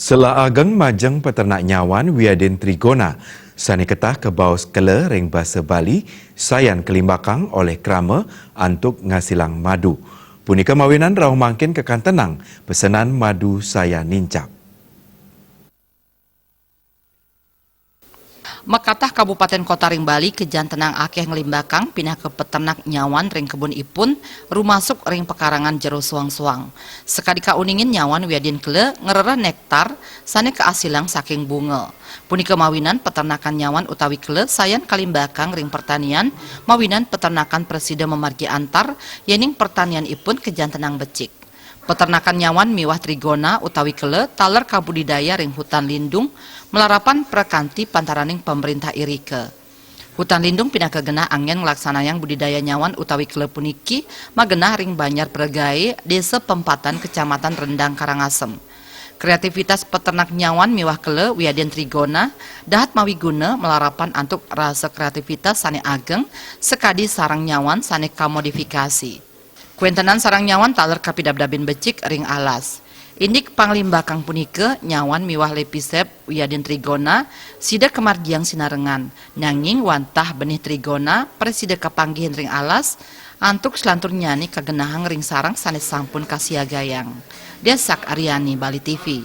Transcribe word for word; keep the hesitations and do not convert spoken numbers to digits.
Sela ageng majeng peternak nyawan wiadin trigona, sane ketah kebaos kele ring basa Bali, sayan kelimbakang oleh krama antuk ngasilang madu. Punika mawinan rauh mangkin kekantenang pesenan madu sayan nincap. Makatah kabupaten kota ring Bali kajantenang akeh nglimbakang pinaka peternak nyawan ring kebun ipun, rumasuk ring pekarangan jero suang-suang. Sakadi kauningin nyawan wiadin kele ngrereh nektar sane kaasilang saking bunga. Punika mawinan peternakan nyawan utawi kele sayan kalimbakang ring pertanian, mawinan peternakan prasida mamargi antar, yening pertanian ipun kajantenang becik. Peternakan nyawan miwah trigona utawi kele taler kabudidaya ring hutan lindung, malarapan prakanti pantaraning pamrintah irika. Hutan lindung pinaka genah anggen nglaksanayang budidaya nyawan utawi kele puniki magenah ring Banjar Pregae, Desa Pempatan, Kecamatan Rendang, Karangasem. Kreativitas peternak nyawan miwah kele wiadin trigona dahat mawiguna malarapan antuk rasa kreativitas sane ageng, sakadi sarang nyawan sane kamodifikasi. Kwentenan sarang nyawan taler kapidabdabin becik ring alas. Indik panglimbakang punika, nyawan miwah lepisep wiadin trigona sida kamargiang sinarengan, nanging wantah benih trigona prasida kapanggihin ring alas, antuk salanturnyane kagenahang ring sarang sane sampun kasiagayang. Dian Sak Aryani, Bali T V.